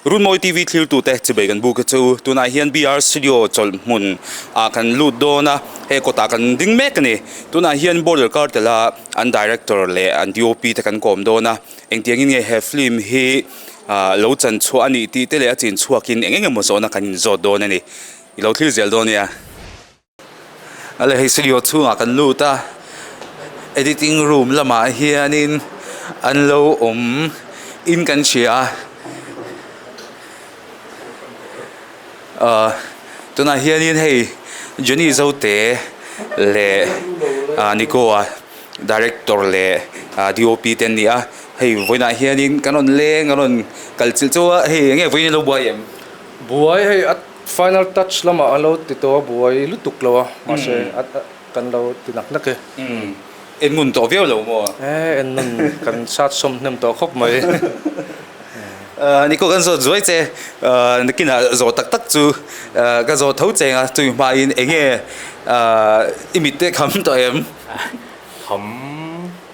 Runmawi TV thlirtute chibei kan buk chu tunah hian BR Studio chawlh hmun ah kan lut dawn a, he kawtah kan ding mek a ni. Tunah hian Border Cartel a an director leh an DOP te kan kawm dawn a, engtiangin nge he film hi ah lo chan chhuah a nih tih te leh a chin chhuakin eng eng emaw zawhna kan inzawt dawn a ni. I lo thlir zel dawn nia. Ale hei studio chhungah kan lut a editing room lamah hianin an lo awm in kan hria a ahh tunah hianin hei Johnny Zote leh ah Nico a director leh ah D O P te an ni a hei vawiinah hianin kan rawn leng a rawn kal chilh chu a hei enge vawiin an lo buai em? Buai hei a final touch lamah an lo ti tawh a buai lutuk lo a mahse kan lo ti nak nak e. Umm en ngun tawh viau lo maw? E en nun kan sat sawm hnem tawh khawp mai. Niko kan zawt zuai che nakinah zawh tak tak chu ka zawt tho cheng a chumi hmain enge i mit te kham tawh em? Kham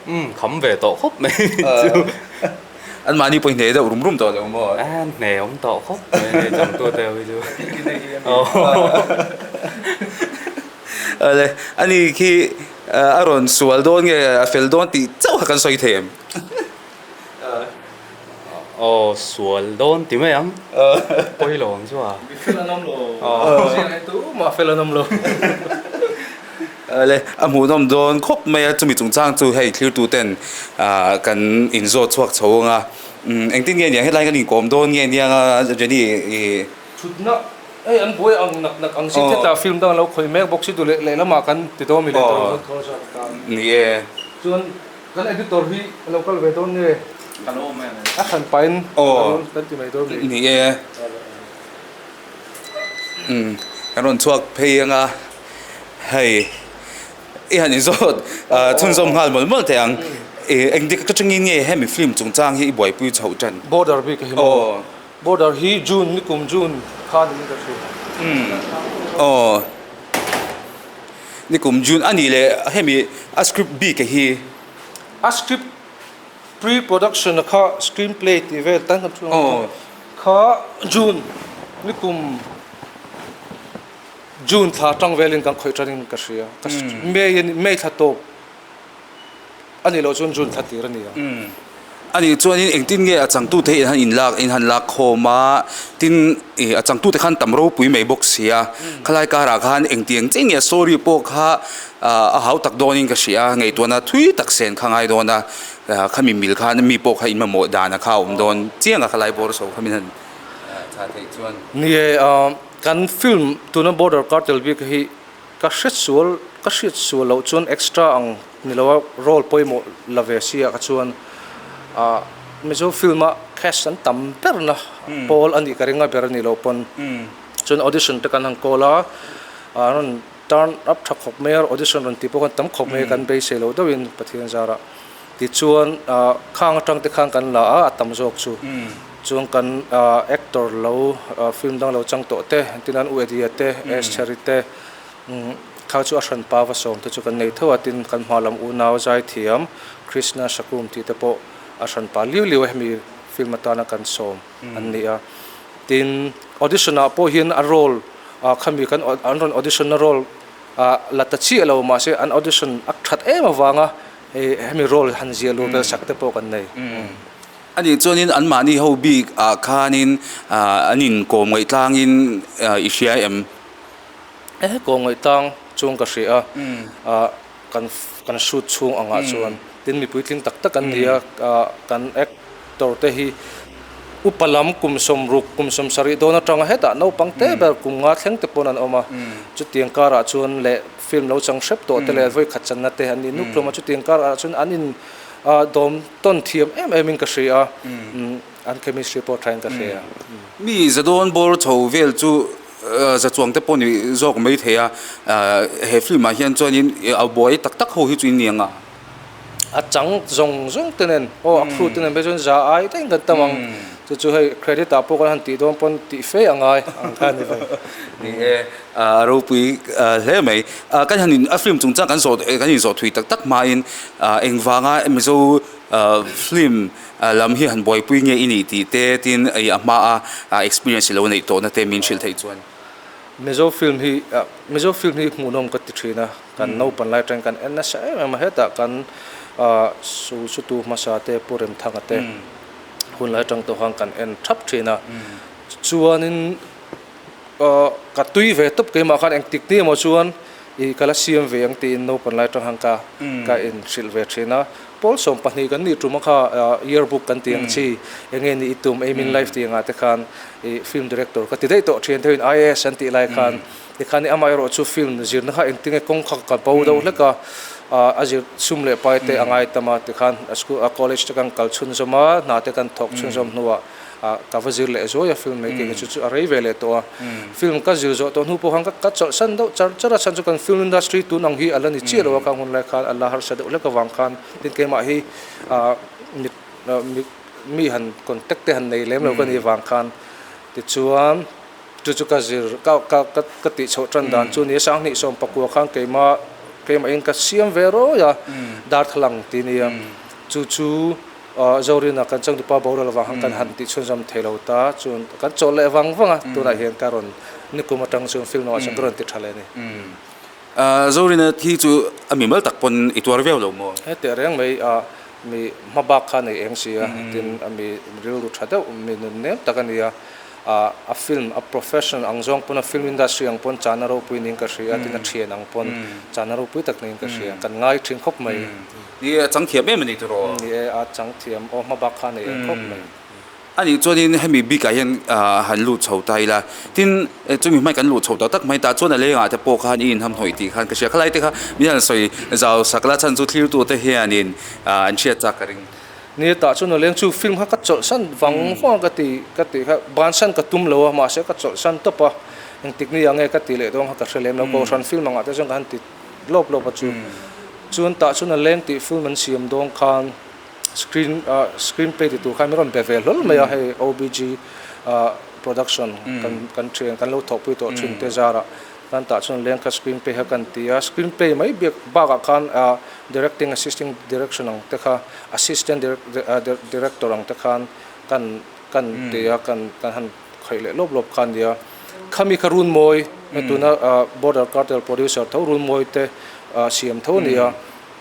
umm kham ve tawh khawp mai chu. An mahni pawh hi hneh deuh rum rum tawh lo maw? A hneh awm tawh khawp mai hei changtu te ho hi chu. Awle, ani khi a rawn sual dawn nge a fel dawn tih chauh kha kan sawi thei em? Aw sual dawn ti mai ang, pawi lo ang chu a. Mi fel an awm lo, ziah ngai tumah fel an awm lo. Le a hmuhnawm dawn khawp mai a, chumi chungchang chu hei thlirtu ten kan inzawt chhuak chho ang a, engtin nge nia helai kan inkawm dawn nge nia nga Jenny i. Thutna hei an buai ang nak nak ang si thetah film dang a lo khawih mek bawk si duh leh lehlamah kan ti dawn mi leh dawn khaw zawk ta. Ni e. Chuan kan editor hi a lo kal ve dawn nge? Ka lo awm em? A hran pahin kan ti mai dawn mi? Ni e. Kan rawn chhuak phei ang a. Hei i han inzawt chhunzawm nghal mawlh mawlh teh ang. Engdik atangin nge hemi film chungchang hi i buaipui chhoh tan? Border bik a hi maw? Border hi June nikum June khan in ka hria. Aw nikum June a nih leh hemi a script bik a hi? A script pre-production a kha screenplay tih vel tan kan thu ang kha June nikum June thla atang velin kan khawih tanin ka hria. Ka May May thla tawp a nih loh chuan June thla tir a ni a. A nih chuanin engtin nge a changtute hi in han inlak in han lak khawm a, tin ih a changtute khan tam ropui mai bawk si a, khalai karah khan engtiang chiah nge a story pawh kha a hau tak dawnin ka hria a, ngaihtuahna thui tak sen kha ngai dawn a, khami mil khan mi pawh kha inmamawh dana kha a awm dawn chiang a khalai bawr chho kha min han chah theih chuan. Ni e. Kan film tuna Border Cartel bik hi ka hre sual ka hriat sual loh chuan extra ang ni lo a role pawimawh la ve si ah kha chuan ah Mizo film a cast an tam ber na pawl a nih ka ring a ber a nih loh pawn chuan audition te kan han call a ah rawn turn up tha khawp mai a audition rawn tih pawh khan tam khawp mai a kan beisei loh deuhin Pathian zarah tichuan ah khang atang te khan kan la a a tam zawk chu. Chuan kan actor lo film dang lo chang tawh te tin an U Eddie-a te Esther-i te kha chu a hranpa va sawm te chu kan nei tho a, tin kan hma lam unau zaithiam Krishna Shakum tih te pawh a hranpa liu liu a hemi film atana kan sawm an ni a. Tin audition ah pawh hian a role khami kan an rawn audition na role la ta chiah lo mahse an audition a that em avanga hei hemi role han ziah luh vel sak te pawh kan nei. A nih chuanin anmahni ho bik ah khanin an inkawm ngaih tlangin i hria em? E, kawm ngaih tlang chuan ka hria a, kan kan shoot chhung angah chuan tin mipui tling tak tak an ni a, kan actor te hi upa lam kum sawmruk kum sawmsarih dawn atanga hetah naupang te ber kum nga thleng te pawn an awm a, chutiang karah chuan leh film lo chang hrep tawh te leh vawikhat channa te an ni nuk hlawm a, chutiang karah chuan an in Dawm tawn thiam em em in ka hria a, an chemistry pawh tha in ka hria. Mi zadawn bawr chho vel chu zachuang te pawh ni zawk mai thei a, he film ah hian chuanin a buai tak tak ho hi chu in ni ang a. A chang zawng zawng te nen aw a crew te nen phei chuan za ai daih in kan tam ang. Chu chu hei credit ah pawh kan han tih dawn pawn tih fe a ngai ang kha a ni ve. Ni e, a ropui hle mai. Kan han in a film chungchang kan zawh kan inzawh thui tak tak hmain engvanga Mizo film lam hi han buaipui nge i nih tih te tin a hma a experience i lo neih tawhna te min hrilh theih chuan. Mizo film hi Mizo film hi hmuhnawm ka ti thin a, kan naupan lai atangin kan en nasa em em a, hetah kan Sulsutu hmasa te Pu Remthanga te hun lai atang tawh khan kan en thap thin a, chuanin ka tui ve tawp keimah khan engtik ni emaw chuan ih ka la siam ve ang tiin naupan lai atang khan ka ka inhrilh ve thin a, pawl 20 kan nih tum a kha year book kan tih ang chi eng nge ni i tum aim in life tih angah te khan ih film director ka ti daih tawh thin theuhin IAS an tih lai khan Tikhan i amaherawh chu film zirna kha engtinge kawng kha ka bo deuh hlek a, a zir sum leh pai te a ngai tam a, tikhan a school a college te kan kal chhunzawm a, hna te kan thawk chhunzawm hnuah ka va zir leh zuai a film making hi chu chu a rei ve leh tawh a. Film ka zir zawh tawh hnu pawh khan ka chawlhsan deuh char char a, chhan chu kan film industry tun ang hi a la ni chiah lo a, khang hun lai khan a la harsa deuh hlek avang khan tin keimah hi mi han contact te han nei lem lo ka nih avang khan tichuan Chu chu ka zir ka ka ka ka tih chhoh tan dan chu ni 2019 khan keimah keimah in ka siam ve rawi a darthlalang tih nia chu chu Zorina kan changtupa boral avang khan kan han tih chhunzawm thei lo ta chuan kan chawlh leh vang vang a tunah hian ka rawn nikum atang chuan film lamah chuan ka rawn ti tha leh a ni. Zorina hi chu a mimal tak pawn i tuar viau lo maw? He teh reng mai mi hma bak kha nei eng si a tin a mi rilru tha deuh mi nun nem tak a ni a. A film a professional ang zawng pawn a film industry ang pawn chahna ropui niin ka hria tin a thian ang pawn chahna ropui tak niin ka hria kan ngai thin khawp mai. Ni e a chang thiam em a ni tiraw? Ni e a chang thiam aw hma bak kha a nei em khawp mai. A nih chuanin hemi bikah hian han lut chho ta ila tin chumi hmai kan luh chho tak tak mai tah chuan a lengah te pawh khan i inhamhnawih tih khan ka hria khalai te kha min han sawi zau sak la chhan chu thlirtu te hianin an hriat chak ka ring. Ni tah chuan a leng chu film kha ka chawlhsan vang vang a ka ti ka tih kha bansan ka tum lo a mahse ka chawlhsan tawp a engtik ni ang nge ka tih leh dawn kha ka hre lem lo kohhran film angah te chuan ka han ti lawp lawp a chu chuan tah chuan a leng tih film an siam dawn khan screen ah screen play ti tur khan min rawn be ve hlawl mai a hei OBG ah production kan kan thian kan lo thawhpui tawh thin te zarah Kan tah chuan leng kha screen play kha kan ti a, screen play mai biak bakah khan ah directing assisting direction ang te kha assistant director ang te khan kan kan ti a kan kan han khawih leh lawp lawp kha a nia. Khami kha Runmawi tuna ah Border Cartel producer tho Runmawi te ah siam tho a ni a,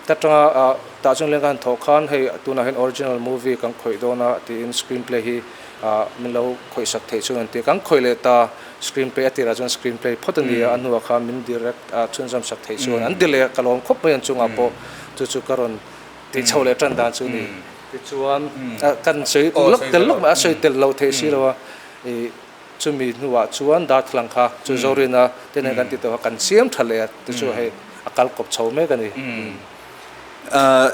ta tanga ah tah chuan leng kha han thawh khan hei tunah hian original movie kan khawih dawn a tiin screen play hi ah min lo khawih sak theih chuan an ti a, kan khawih leh ta. Screen play a tirah chuan screen play phawt a ni a, a hnuah khan min direct a chhunzawm sak theih chuan an ti leh a, ka lawm khawp mai an chungah pawh chu chu ka rawn tih chhoh leh tan dan chu a ni. Tichuan kan sawi lawk tel lawk mai a, sawi tel lo theih si lo a, ih chumi hnuah chuan darthlalang kha chu Zorina te nen kan ti tawh a, kan siam tha leh a, tichu hei a kal kawp chho mek a ni.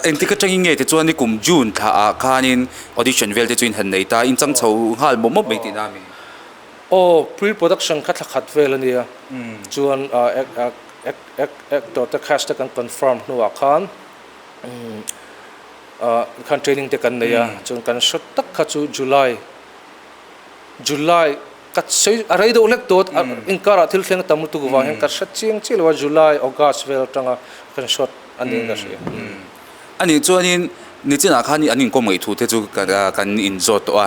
Engtik atangin nge tichuan ni kum June thlaah khanin audition vel te chu in han nei ta, in chang chho nghal mawp mawp mai tihna a mi? Aw, pre-production kha thla khat vel a nia. Chuan actor te cast te kan confirm hnuah khan khan training te kan nei a, chuan kan shot tak kha chu July, July ka sawi a rei deuh hlek tawh a, inkarah thil thleng a tam lutuk vang hian ka hre chiang chiah lo a, July, August vel atanga kan shot a niin ka hria. A nih chuanin nichinah khan an inkawm ngaih thu te chu kan inzawt tawh a,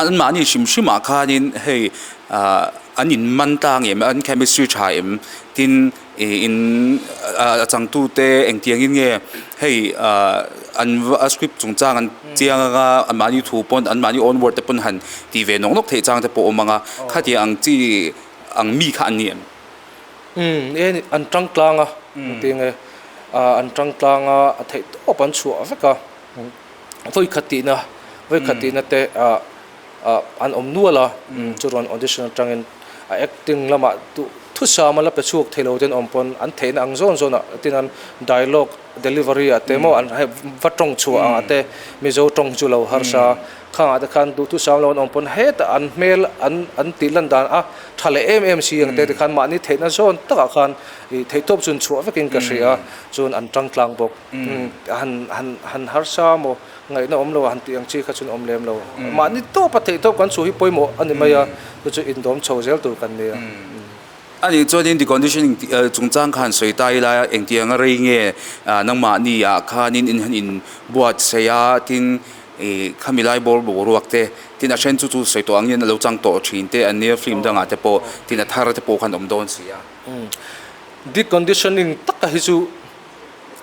anmahni hrim hrimah khanin hei an inman ta ang em, an chemistry tha em tin ih in a changtute engtiangin nge hei an a script chungchang an chiang anga anmahni thu pawn anmahni own word te pawn han tih ve nawk nawk theih chang te pawh a awm ang a, khatiang ang chi ang mi kha an ni em? Umm e ni an tang tlang a engti nge an tang tlang a a theih tawp an chhuah vek a vawi khat tihna vawi khat tihna te ah ah an awm nual a chuan audition atangin a acting lamah duh thusam a la pe chhuak thei lo ten awm pawn an theihna ang zawn zawn ah tin an dialogue delivery ah te maw an va tawng chhuah ang ah te mizo tawng chu lo harsa Khangah te khan duhthusam lo an awm pawn hetah an hmel an an tih lan dan a tha leh em em si ang te tikhan mahni theihna zawn takah khan ih theihtawp chun chhuah vekin ka hria a chuan an tang tlang bawk han han han harsa maw. Ngaihna awm lo a han tih ang chi kha chuan awm lem lo. Mahni tawp a theih tawp kan chhuh hi pawimawh a ni mai a, chu chu indawm chho zel tur kan ni a. A nih chuanin deconditioning chungchang kha han sawi ta ila engtianga rei nge nangmahni ah khanin in han inbuatsaih a, tin ih khami lai bawr boruak te, tin a then chu chu sawi tawh angin a lo chang tawh thin te an nia film dangah te pawh tin a thar te pawh khan awm dawn si a. Deconditioning taka hi chu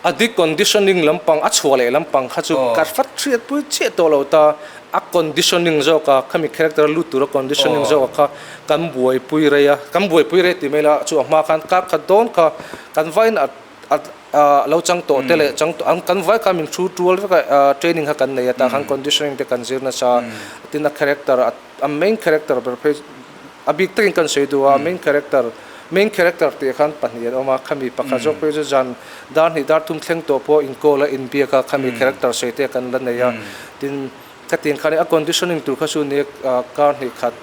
A deconditioning lampang, a chhuah leh lampang kha chu ka fat hriat pui chiah tawh lo ta. A conditioning zawk a, khami character a lut tura conditioning zawk a kha kan buaipui rei a, kan buaipui rei ti mai la chu a hma khan kar khat dawn kha kan vain a a lo chang tawh te leh chang tawh ang kan vai kha min thu tual vek a training kha kan nei a tah khan conditioning te kan zir nasa tin a character a a main character ber phei a bik takin kan sawi duh a main character main character tih khan pahnih an awm a khami pakhat zawk phei chu zan dar hnih dar thum thleng tawh pawh inkawl a inbiak a khami character sawi te kan la nei a tin khatiang khan a conditioning tur kha chu nia kar hnih khat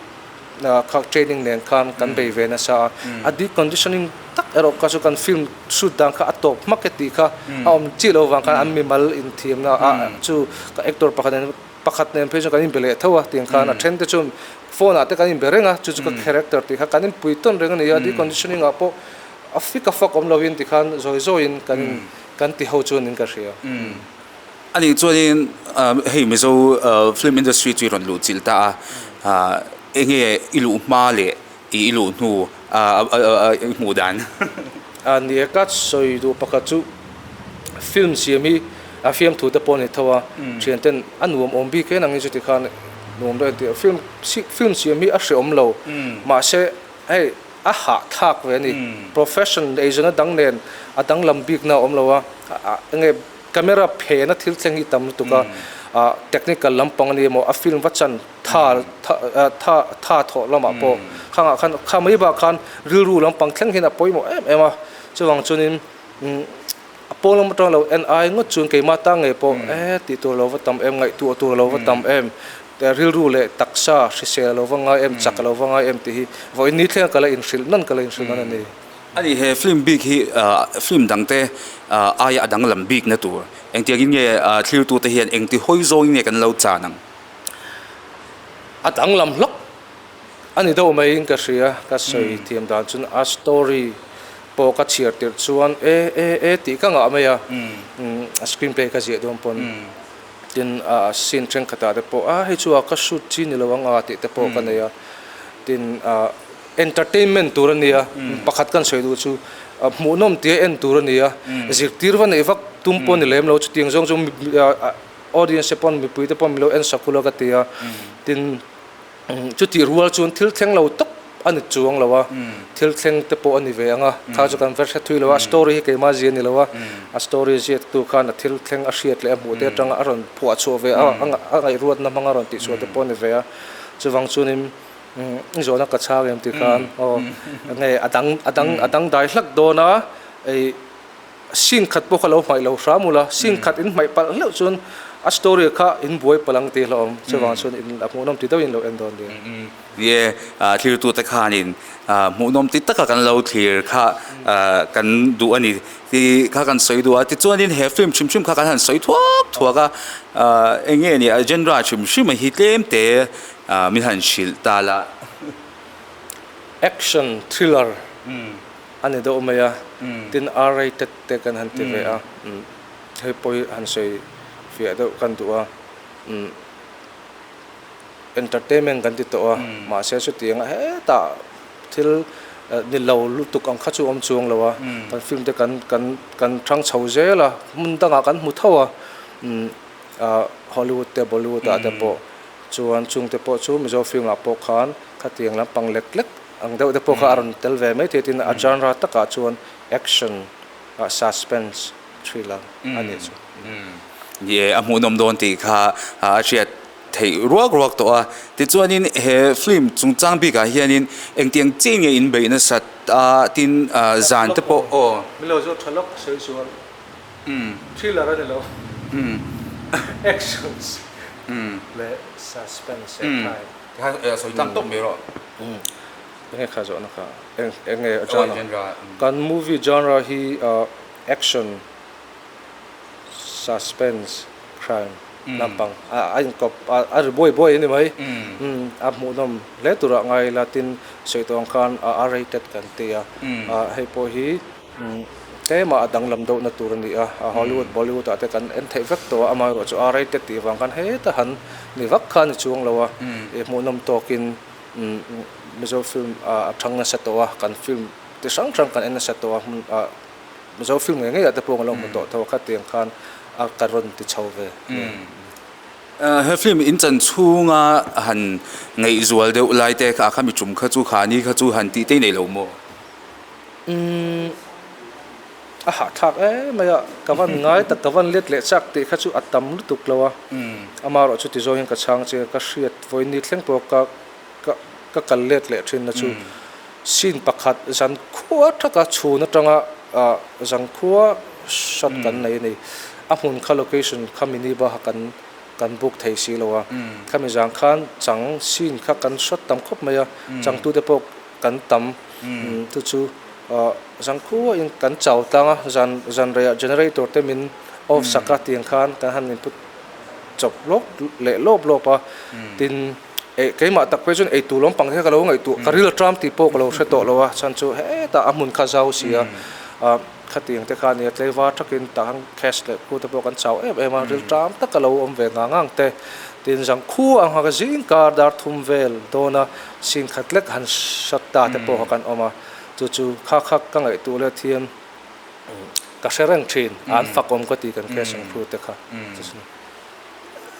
kha training nen khan kan bei ve nasa a a deconditioning tak erawh kha chu kan film shoot dan kha a tawp hmak e tih kha a awm chiah lo vang khan an mimal inthiamna a chu ka actor pakhat nen Pakhat nen phei chuan kan inbe leh tho a, tiang khan a then te chuan phone ah te kan inbe reng a, chu chu ka character tih kha kan inpui tawn reng a ni a, deconditioning ah pawh a fik a fak awm lovin tikhan zawi zawiin kan kan ti ho chuan in ka hria. A nih chuanin hei Mizo film industry chu i rawn luh chilh ta a, enge i luh hma leh i luh hnu i hmuh dan? A ni e, ka sawi duh pakhat chu film siam hi a fiamthu te pawh a ni tho a, thian ten a nuam awm bik hian angin chuti khan nuam deuh a ni film film siam hi a hreawm lo mahse hei a hahthlak ve a ni profession eizawnna dang nen a danglam bikna a awm lo a enge camera phena thil thleng hi tam lutuk a technical lampang a ni emaw a film va chan tha tha tha thawh lamah pawh khangah khan kha mai bakah khan rilru lampang thleng hian a pawimawh em em a chuvang chuanin A pawn lam atang lo en ai ngawt chuan keimah ta ngei pawh e tih tur lo va tam em, ngaihtuah tur lo va tam em, rilru leh taksa hrisel lo va ngai em, chak lo va ngai em tih hi vawiin ni thleng ka la inhrilh nan ka la inhrilh nan a ni. A ni, he film bik hi film dangte aia a danglam bikna tur engtiangin nge thlirtute hian engti hawi zawngin nge kan lo chan ang? A danglam hlawk A ni deuh maiin ka hria, ka sawi thiam dan chuan a story pawh ka chhiar tirh chuan e e e tih ka ngah mai a, a screen play ka ziah dawn pawn tin a scene thenkhatah te pawh a hei chu a ka shoot chi ni lo ang a tih te pawh ka nei a, tin entertainment tur a nia, pakhat kan sawi duh chu hmuhnawm tia en tur a nia, zirtir va neih vak tum pawh ni lem lo chutiang zawng chu audience te pawn mipui te pawn min lo en sak ula ka ti a, tin. Chutih rual chuan thil thleng lo tawp a ni chuang lo a, thil thleng te pawh a ni ve ang a, kha chu kan va hre thui lo a, a story hi keimah zia a ni lo a, a story ziaktu khan a thil thleng a hriat leh a hmuh te atanga a rawn phuah chhuah ve a, a ngaihruatna hmanga rawn tih chhuah te pawh a ni ve a, chuvang chuanin i zawhna ka chhang em tih khan aw nge a dang a dang a dang dai hlak dawn a, ei. Scene khat pawh kha lo hmaih lo hram ula, scene khat in hmaih palh hleuh chuan a story kha in buai palh ang tih hlauhawm. Chuvang chuan in a hmuhnawm ti deuhin lo en dawn nia. Ni e, thlirtute khanin hmuhnawm ti taka kan lo thlir kha kan duh a ni tih kha kan sawi duh a. Tichuanin he film hrim hrim kha kan han sawi thuak thuak a, eng nge ni a genre hrim hrim a hi tlem te min han hrilh ta la. Action thriller. A ni deuh mai a, tin R-rated te kan han ti ve a, hei pawh hi han sawi fiah deuh kan duh a, entertainment kan ti tawh a, mahse chutiang a hetah thil ni lo lutuk ang kha chu awm chuang lo a, kan film te kan kan kan thang chho zel a, hmun dangah kan hmu tho a, Hollywood te Bollywood ah te pawh chuan chungte pawh chu Mizo film ah pawh khan khatiang lampang lek lek Ang deuh te pawh kha a rawn tel ve mai thei tin a genre takah chuan action, suspense, thriller a nih chu. Ni e, a hmuhnawm dawn tih kha a hriat theih ruak ruak tawh a. Tichuanin he film chungchang bikah hianin engtiang chiah nge in beih nasat a tin zan te pawh aw. Min lo zawt tha lawk sawi chuan thriller a ni lo, actions leh suspense leh crime. Tikhan sawi tlang tawp mai rawh. Enge kha zawhna kha? Eng enge a genre? Kan movie genre hi action, suspense, crime. lampang a inkawp a ri buai buai a ni mai. A hmuhnawm hle turah ngai ila tin sawi tawh ang khan a R-rated kan ti a, hei pawh hi tlema a danglam deuhna tur a ni a, Hollywood, Bollywood ah te kan en theih vek tawh a, amaherawhchu chu R-rated tih vang khan heta han ni vak kha a ni chuang lo a, hmuhnawm tawkin Mizo film a thang nasa tawh a, kan film ti hrang hrang kan en nasa tawh a, hmun ah Mizo film ngei ngei ah te pawh kan lo hmu tawh tho a, khatiang khan a ka rawn ti chho ve. He film in chan chhunga han ngaihzual deuh lai te kha kha mi tum kha chu khani kha chu han tih te nei lo maw? Umm a hahthlak em mai a, ka van ngai tak ka van let leh chak tih kha chu a tam lutuk lo a, amaherawh chu ti zawng hian ka chhang che ka hriat vawiin thleng pawh ka ka ka kal let leh thin na chu scene pakhat zan khua thaka chhun atanga ah zan khua shot kan nei a ni, a hmun kha location kha mini baha kan kan book thei si lo a, khami zan khan chang scene kha kan shot tam khawp mai a, changtute pawh kan tam chu chu zangkhua in kan chau tlang a zan zan reiah generator te min off sak a tiang khan kan han input chawp lawk leh lawp lawp a tin eh keimah tak phei chuan eitur lampang te kha ka lo ngaihtuah ka ril aṭam tih pawh ka lo hre tawh lo a chhan chu hetah a hmun kha zau si a ah khatiang te kha a nia tlaivar thakin tah khan cash leh khu te pawh kan chau em em a ril ṭam tak a lo awm ve ngang ngang te tin zangkhua ang nghak a zingkar dar thum vel dawn a. Sin khat lek han hrat ta te pawh kha kan awm a, chu chu kha kha ka ngaihtuah let hian ka hre reng thin, an fak awm ka ti kan cash ang thu te kha.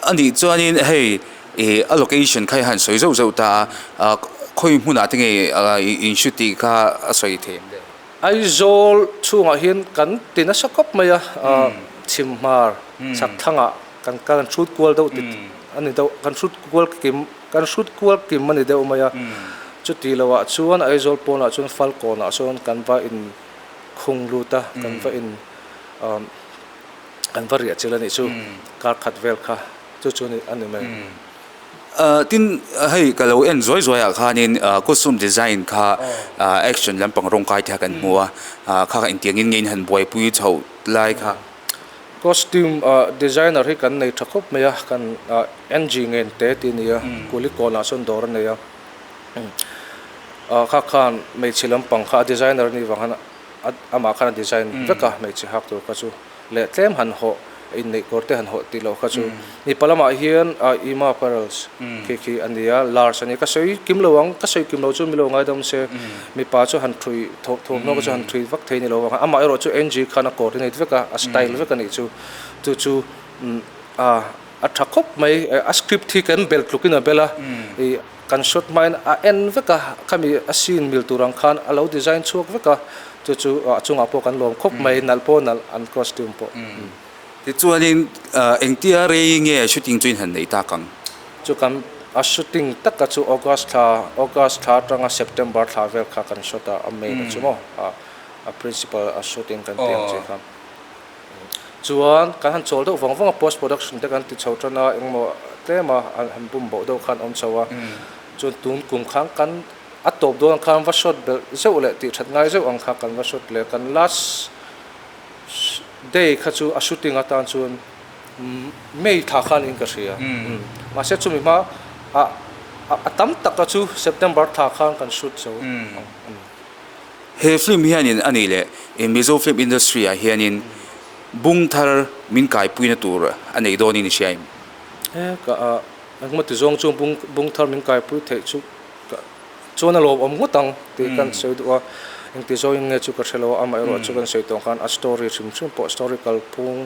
A nih chuanin hei ih a location kha i han sawi zauh zauh ta a, khawi hmunah te nge in shoot tih kha a sawi thei em le? Aizawl chhungah hian kan ti nasa khawp mai a, chhimhmar chhak thlangah kan kan hrut kual deuh tit a ni deuh, kan hrut kual kim. Kan hrut kual kim a ni deuh mai a, chuti loah chuan Aizawl pawnah chuan Falkawnah sawn kan va in khung lut a, kan va in kan va riah chilh a nih chu, kar khat vel kha chu chu a ni mai. Tin, hei ka lo en zuai zuai ah khanin costume design kha action lampang rawng kai te kha kan hmu a, kha kha intiangin nge in han buaipui chhoh lai kha. Costume designer hi kan nei tha khawp mai a, kan Angie ngen te tih a ni a, Kulikawnah chuan dawr a nei a, kha khan hmeichhe lampang kha a designer a nih vang khan amah khan a design vek a hmeichhe hak tur kha chu leh tlem han hawh inneih kawr te han hawh tih loh kha chu mipa lamah hian Ima Apparels khi khi a ni a, large a ni a, ka sawi kim lo ang, ka sawi kim lo chu mi lo ngaidam se mipa chu han thui thawmhnaw kha chu han thui vak thei a ni lo vang a, amah erawh chu Angie khan a coordinate vek a, a style vek a nih chu, chu chu a tha khawp mai, a script hi kan bel tlukin a bel a, ih kan shot hmain a en vek a, khami a scene mil tur ang khan a lo design chhuak vek a, chu chu a chungah pawh kan lawm khawp mai, nalh pawh nalh an costume pawh. Tichuanin engtia rei nge shooting chu in han neih tak ang? Chu kan a shooting taka chu August thla August thla atanga September thla vel kha kan shot a, a main a chu maw a principal a shooting kan tih ang chi kha. Chuan kan han chawl deuh vang vang a post production te kan ti chho tan a engmaw tlem a han bum boh deuh khan awm chho a chuan tun kum khan kan a tawp dawn ang khan va shot belh zeuh leh tih that ngai zeuh ang kha kan va shot leh kan last day kha chu a shooting atan chuan May thla khan in ka hria mahse chumi hma ah a tam taka chu September thla khan kan shoot zo ang. He film hianin a nih leh Mizo film industry ah hianin bung thar min kaipuina tur a nei dawnin i hria em? He ka ah engmaw ti zawng chu bung bung thar min kaipui theih chu ka chuan a lawmawm ngawt ang tih kan sawi duh a, engti zawngin nge chu ka hre lo a, amaherawh chu kan sawi tawh ang khan a story hrim hrim pawh story kalphung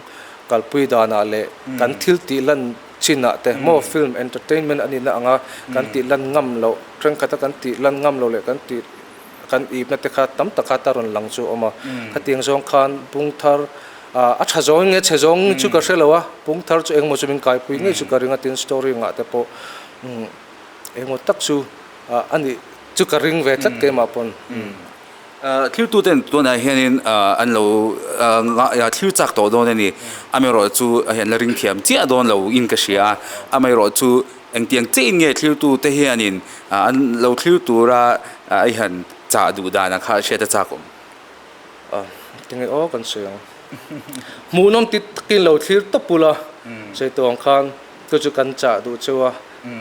kalpui danah leh kan thil tih lan chinah te maw film entertainment a nihna anga kan tih lan ngam loh thenkhat a kan tih lan ngam loh leh kan tih kan ipna te kha tam tak kha ta rawn lang chu a awm a, khatiang zawng khan bung thar a tha zawng nge chhe zawng chu ka hre lo a, bung thar chu engemaw chu min kaipui ngei chu ka ring a tin story ngah te pawh engemaw tak chu a nih chu ka ring ve tlat keimah pawn. Thiltuten tunah hianin an lo thlir chak tawh dawn a ni, amaherawhchu hei an la ring thiam chiah dawn lo in ka hria a, amaherawhchu Engtiang chiahin nge thlirtute hianin an lo thlir tura i han chah duh dan ang kha hriat a chak awm? Tinge aw kan sawi ang. Hmuhnawm ti takin lo thlir tawp ula, sawi tawh ang khan chu chu kan chah duh cheu a,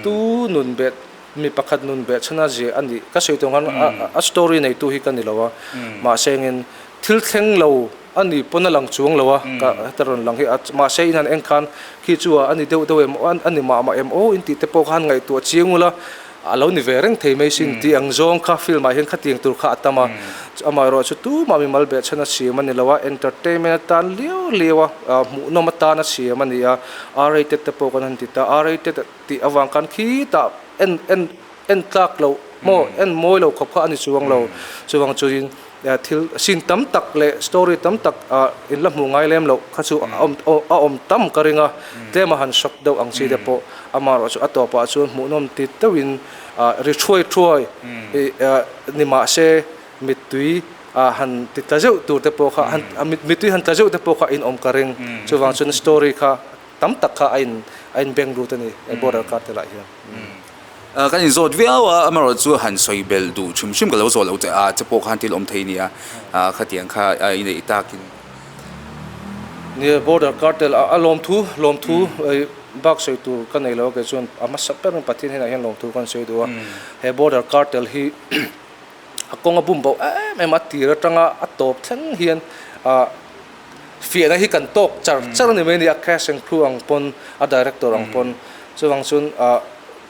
tu nun beh mi pakhat nun beh chhana zia a nih ka sawi tawh ang khan a story neitu hi ka ni lo a, mahse engin thil thleng lo a ni pawn a lang chuang lo a, ka heta rawn lang hi a, mahse in han en khan khi chu a ni deuh deuh em a ni mah mah em aw in tih te pawh kha han ngaihtuah chiang ula, A lo ni ve reng thei mai sin tih ang zawng kha film ah hian khatiang tur kha a tam a, amaherawh chu tumah mimal behchhan a siam a ni lo a, entertainment atan liau liau a, hmuhnawm atan a siam a ni a, R-rated te pawh kan han ti ta, R-rated tih avang khan khitah en en en tlak loh maw en mawi lo khawp kha a ni chuang lo, chuvang chuin thil scene tam tak leh story tam tak ah in la hmuh ngai lem loh kha chu a awm a awm tam ka ring a, tlem a han shock deuh ang chi te pawh amaherawh chu a tawpah chuan hmuhnawm ti deuhin ah ri thuai thuai ih ni mah se mittui ah han ti tla zeuh tur te pawh kha han mittui han tla zeuh te pawh kha a inawm ka ring chuvang chuan story kha tam tak kha a in a inbeng lut a ni border card te lah hian. Kan inzawt viau a, amaherawh chu han sawi belh duh hrim hrim ka lo zawh loh che a, che pawh khan thil awm thei nia, khatiang kha i neih takin. Nia, border cartel a lawmthu, lawmthu bak sawi tur ka nei lo a, kei chuan a hmasa berin Pathian hnenah hian lawmthu kan sawi duh a, he border cartel hi a kawng a bum bo em em a, tir atanga a tawp thleng hian fiahna hi kan tawk char char a ni mai a ni, a cash and crew ang pawn, a director ang pawn, chuvang chuan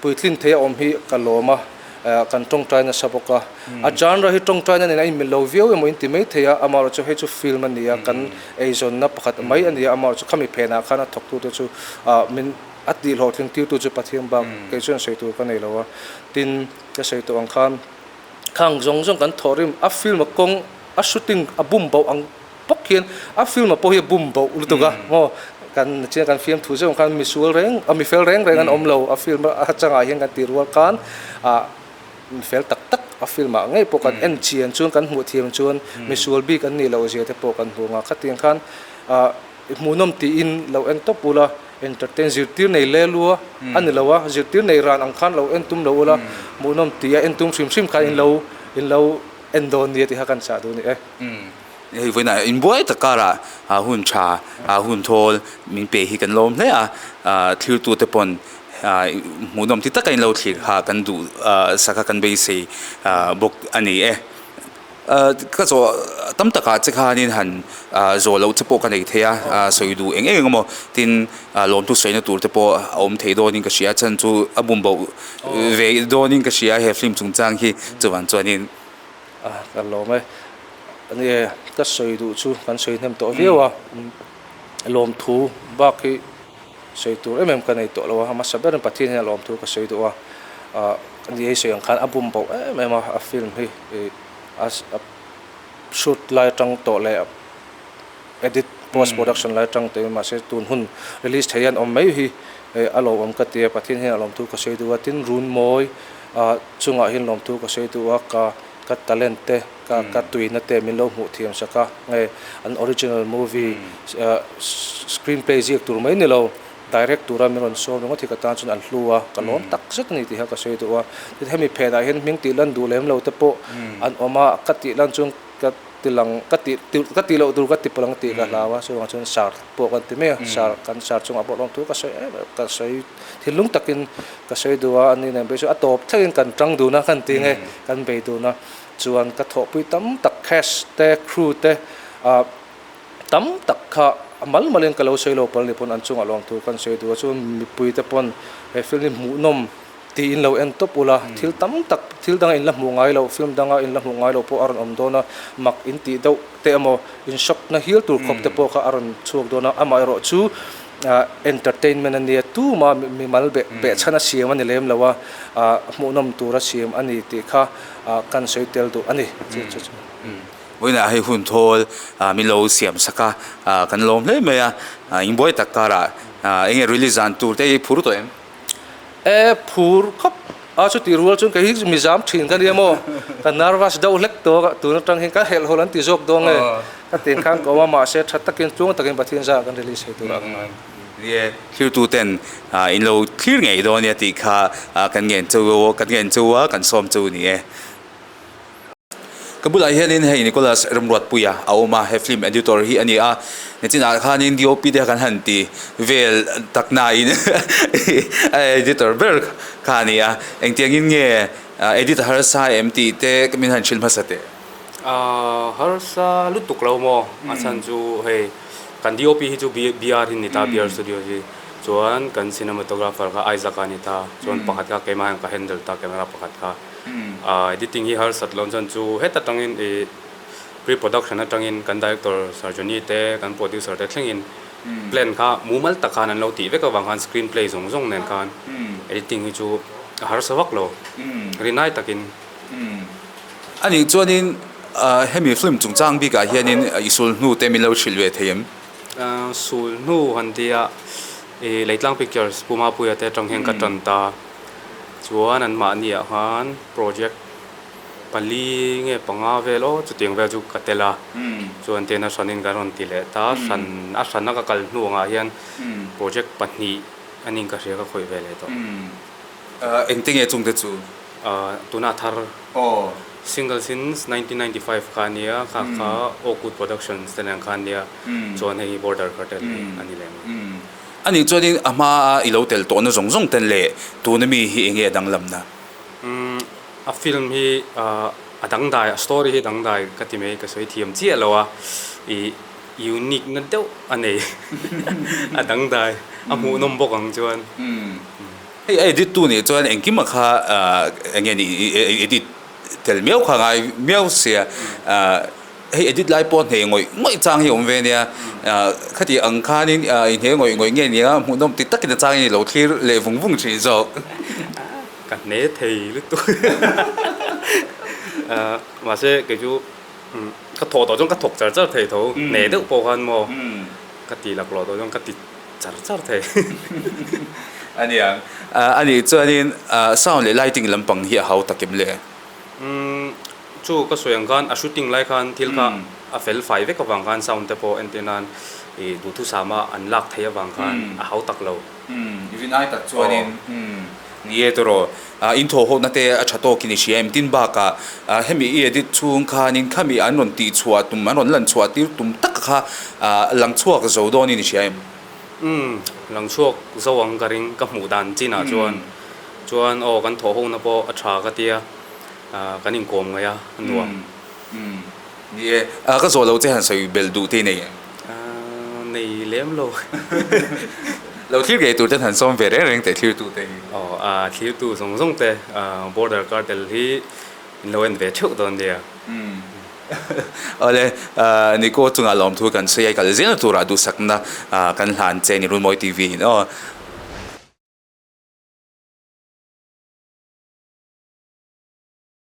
puitlin thei a awm hi ka lawm a, kan tawngtai nasa bawk a, a genre hi tawngtaina nen a inmil lo viau emaw in ti mai thei a, amaherawh chu hei chu film a ni a, kan eizawnna pakhat mai a ni a, amaherawh chu khami phenah khan a thawktute chu min a tih hlawhtling tirtu chu Pathian bak kei chuan sawi tur ka nei lo a, tin ka sawi tawh ang khan khang zawng zawng kan thawhrim a film a kawng a shooting a bum bauh ang bawk hian a film a pawh hi a bum boh lutuk a maw kan chian kan fiam thu zeuh ang khan misual reng a mifel reng reng an awm lo a film a changah hian kan tih rual khan ah mifel tak tak a film ah ngei pawh kan en chian chuan kan hmuh thiam chuan misual bik an nih loh zia te pawh kan hmu ang a khatiang khan ah hmuhnawm tiin lo en tawp ula entertain zirtir nei le lua a ni lo a zirtir nei ran ang khan lo en tum lo ula hmuhnawm tia en tum hrim hrim khan in lo in lo en dawn nia tih kha kan chah duh a ni e. Hei vawiinah inbuai tak karah hun tha, hun thawl min pe hi kan lawm hle a, thiltute pawn hmuhnawm ti taka in lo thlir kha kan duh sak a kan beisei bawk a ni e. Ka zawh tam takah che khanin han zawh loh che pawh ka nei thei a, sawi duh eng eng emaw tin lawmthu sawina tur te pawh a awm thei dawnin ka hria a, chhan chu a bumboh ve dawnin ka hria he film chungchang hi chuvang chuanin. Ka lawm e. Nia ka sawi duh chu kan sawi hnem tawh viau a, lawmthu bak hi sawi tur em em ka nei tawh lo a, hmasa berin Pathian hian lawmthu ka sawi duh a, ah ni ei sawi ang khan a bum boh em em a, a film hi ih a shoot lai atang tawh leh edit post production lai atang tawhin mahse tun hun release thei hian awm mai hi a lawmawm ka ti a, Pathian hian lawmthu ka sawi duh a, tin runmawi ah chungah hian lawmthu ka sawi duh a ka ka talent te ka ka tuina te min lo hmuh thiam sak a nge an original movie screen play ziak tur mai ni lo direct tura min rawn sawm ringawt hi ka tan chuan an hlu a ka lawm tak zet a ni tih kha ka sawi duh a tin hemi phenah hian hming tih lan duh lem lo te pawh an awm a ka tih lan chuan ka ti lang ka tih ka tih loh tur ka ti palh ang tih ka hlau a chuvang chuan sar pawh kan ti mai a sar kan sar chungah pawh lawmthu ka sawi em em ka sawi thinlung takin ka sawi duh a ani nen phei chu a tawp thlengin kan tang dun a kan ti nge kan bei dun a chuan ka thawhpui tam tak cash te crew te ah tam tak kha a mal malin ka lo sawi lo palh ni pawn an chungah lawmthu kan sawi duh a chuan mipui te pawn he film hi hmuhnawm Tiin lo en tawp ula, thil tam tak, thil danga in la hmuh ngai loh, film danga in la hmuh ngai loh pawh a rawn awm dawn a, mak in tih deuh te emaw, in shock na hial tur khawp te pawh kha a rawn chhuak dawn a, amaherawh chu entertainment a nia, tuma mimal beh behchhan a siam a ni lem lo a, hmuhnawm tur a siam a ni tih kha kan sawi tel duh a ni. Chu chu chu. Vawiinah hei hun thawl min lo siam sak a, kan lawm hle mai a, inbuai tak karah eng nge release dan tur te hi phur tawh em? E phur khawp a chuti rual chuan kei hi mi zam thin ka nia maw ka nervous deuh hlek tawk a tun atang hian ka helh hawl an ti zawk dawn nge ka tin khan ka awm a mahse tha takin tluang takin Pathian zah kan release thei tur a ka ngai. Ni e, thiltu ten in lo thlir ngei dawn nia tih kha kan ngen chu kan ngen chu a kan sawm chu ni e. Ka bulah hianin hei Nicholas Remruatpuia a awm a, he film editor hi a ni a. Nichinah khanin DOP te kan han ti vel tak nain a editor ber kha a ni a. Engtiangin nge edit a harsa em tih te min han hrilh hmasa teh. Harsa lutuk lo maw? A chhan chu hei kan DOP hi chu BR hi ni ta, BR Studio hi. Chuan kan cinematographer kha Isaac a ni ta. Chuan pakhat kha keimah hian ka handle ta camera pakhat kha. Editing hi harsat lo chuan chu heta tangin ih pre production atangin kan director Sir Johnny te kan producer te thlengin plan kha mumal tak khan an lo tih vek avang khan screen play zawng zawng nen khan editing hi chu a harsa vak lo rinai takin. Anih chuanin hemi film chungchang bikah hianin i sul hnu te min lo hrilh ve thei em? Sul hnu han tia ih Leitlang Pictures Pu Mapuia te atang hian ka tan ta. Chuan an mahniah khan project pali nge panga vel aw chutiang vel chu ka tel a, chuan tena hranin kan rawn ti leh ta, hran a hrana ka kal hnu angah hian project pahnih a ning ka hria ka khawih ve leh tawh. Engte nge chungte chu? Tuna thar single since 1995 kha a nia, kha kha Oakwood Productions te nen khan a nia, chuan hei hi Border Cartel hi a ni leh mai. Anih chuanin a hmaa i lo tel tawhna zawng zawng ten leh tuna mi hi enge a danglamna? Umm a film hi a dangdai, a story hi dangdai ka ti mai, ka sawi thiam chiah lo a, ih unique na deuh a nei, a dangdai, a hmuhnawm bawk ang chuan. Hei a edit tu nih chuan engkim a kha enge ni edit tel miau kha ngai miau sia. Hei edit lai pawh hne ngawih ngawih chang hi a awm ve nia, khati ang khanin i hne ngawih ngawih nge nia hmuhnawm ti takin a changin i lo thlir leh vung vung thin zawk. Ka hne thei lutuk mahse kei chu ka thawh tawh chuan ka thawk char char thei tho, hne deuh pawh khan maw ka ti laklawh tawh chuan ka ti char char thei. A niang, anih chuanin sound leh lighting lampang hi a hau takim le? Chu ka sawi ang khan a shooting lai khan thil kha a fel fai vek avang khan sound te pawh entir nan ih duhthusama an lak theih avang khan a hau tak lo. I rin ai tak chuanin ni e tawh in thawhhawhna te a tha tawkin i hria em tin bakah hemi i edit chhung khanin khami an rawn tih chhuah tum an rawn lan chhuah tir tum tak kha lang chhuak zo dawnin i hria em? Umm lang chhuak zo ang ka ring ka hmuh dan chinah chuan chuan aw kan thawhhawhna pawh a tha ka tia. Kan inkawm ngaih a, a nuam. Umm. Ni e, ka zawh lo che han sawi belh duh te i nei em? Nei lem lo. Lo thlir ngei tur ten han sawm ve reng reng teh thlirtu te hi. Aw, a thlirtu zawng zawng te Border Cartel hi in lo en ve theuh dawn nia. Umm. Awle, Nico chungah lawmthu kan sawi a, i kal zelna turah duhsakna kan hlan che ni Runmawi TV in aw.